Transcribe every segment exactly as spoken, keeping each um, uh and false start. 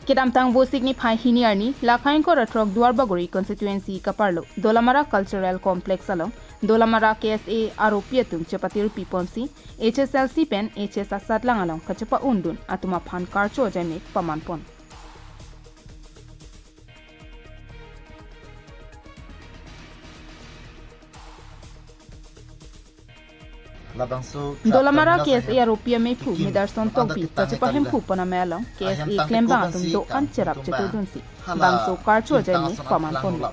Kedamtang Vosik niphai hini arni, Lakhaingkor atrok Duarbagori constituency kaparlo, Dolamara Cultural Complex along, Dolamara K S A aropi atum chepatirpi ponsi, H S L C pen H S asatlang along kachepa-undun atum aphan karcho ajaimek paman pon. Labangso Dolamara K S A aropi ameiphu Medarson Tokbi kachepahemphu pon amei along K S A klembang atum do-an cherap chetodunsi bangso karcho ajaimek paman ponlo.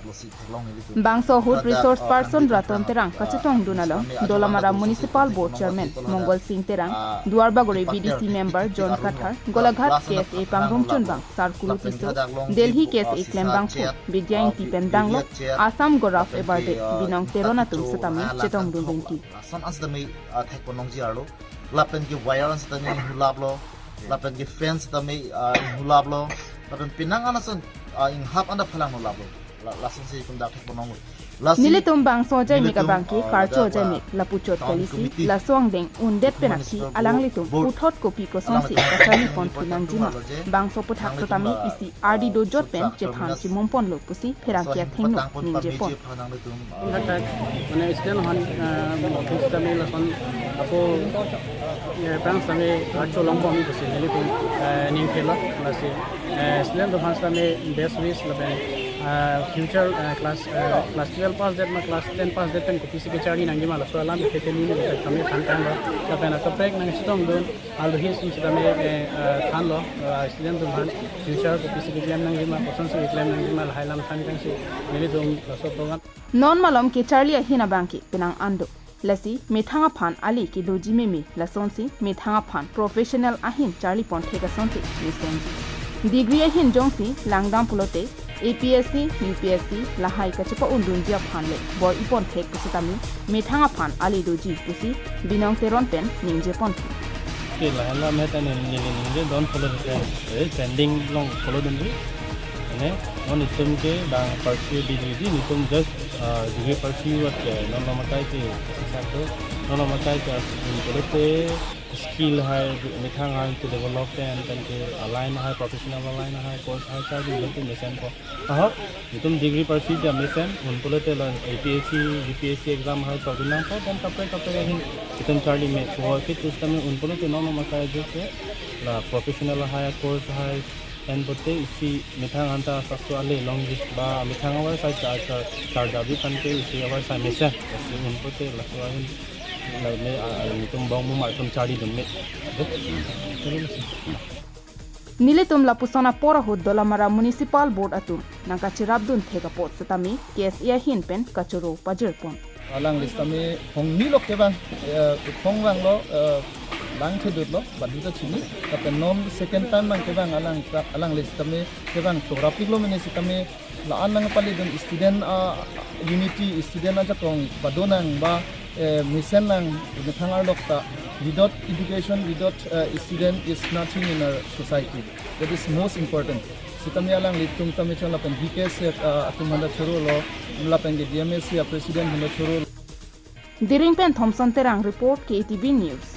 Bangso ahut resource person Raton Terang kachetongdun along Dolamara Municipal Board Chairman Mongol Sing Terang, Duarbagori B D C member John Kathar, Golaghat K S A pangrumchunbang Sarkulu Tisso, Delhi K S A klembangphu Bidya Ingti pen danglo, Assam Gaurav Eberde, Binong Teron atum setame chetongdun bengki. Lason an setame, ah, thekponlongji arlo. Lapen ke wire an setame inghulaplo. Lapen ke fence setame, ah, inghulaplo. Lapen penang an ason, ah, inghap anda phalang nulaplo. La, lasonsi itum dak thekponlonglo. Lasi nelitum bangso ajaimek nelitum, abangke ah, karcho ladak ajaimek lapuchot town kalisi committee laso angdeng undet pen aksi municipal board alanglitum board puthot kopi kosonsi alangtum kacharli pon nanglitum thunangjima. Bangso puthak nanglitum setame la, isi ardi ah, dojot pen sutrak chethan terminus chimum ponlo pusi pherangke athengno ningje pon. Thakthak, mane student aphan, ah, office setame lason ako, eh, pherang setame karcho longbom pusi nelitum, eh, ningthelo, lasi, eh, student aphan setame best wish lapen, ah, future, eh, class, eh, class twelve pass det ma class ten pass det pen kopisi kacharli nangjima laso alam itheke nelitum setame than thanlo, lapen akaprek nangchetongdun alohi atum setame, eh, eh, thanlo, eh, student atum aphan future kopisi keklem nangjima, kosonsi keklem nangjima, lahai alam than thansi nelitum laso program. Non malom kacharli ahin abangke penang an do. Lasi methang aphan ale kedoji meme, lasonsi methang aphan professional ahin charli pon thek asonsi mesenji. Degree ahin jongsi langdam pulote A P S C, U P S C lahai kachepa-undunji aphan le bor-i pon thek pusitame methang aphan ale doji pusi Binong Teron pen ningje pon. Ke lahai alam heta ne neli ningje don follow ke, eh, trending along follow dunji. Ane non itum ke bang pursue degree di, itum just, ah, degree pursue wat ke, non lo makai ke, sisa tu, non lo makai ke, as-, in pulote skill hai, methang hai to develop pen, pen ke align hai, professional align hai, course hai, charli itum mesen ko. Ahok, itum degree pursue ja mesen, un pulote la A P S C, U P S C exam hai to binang ko, pen kaprek kaprek ahin itum charli me ko, fit system un pulote non lo makai jo ke, la professional hai, course hai, pen pulote isi methang anta sakso ale longji ba methang avarsai char, char, charjabi pen ke isi avarsai mesen, isi un pulote laso ahin la me, ah, itum bong mumar itum charlidun me. Nelitum lapuson apor ahut Dolamara Municipal Board atum nangkacherapdun thek apot setame K S A ahin pen kachoro pajir pon. Alangli setame hongnilok kevang, eh, thong vanglo, eh, langthedutlo, baduta chini. Lapen non second time abang kevang alang, alangli setame kevang chorapiklo mene setame la-an nangpalidun student, ah, unity, student ajakong badonang ba, eh, mesen nang methang arlok ta, without education, without, eh, student is nothing in our society. That is most important. Setame alanglitum tame chon lapen D K C, ah, atum aphanta chorolo, lapen ke D M A C a president aphanta chorolo. Diring pen Thomson Terang report, K T V News.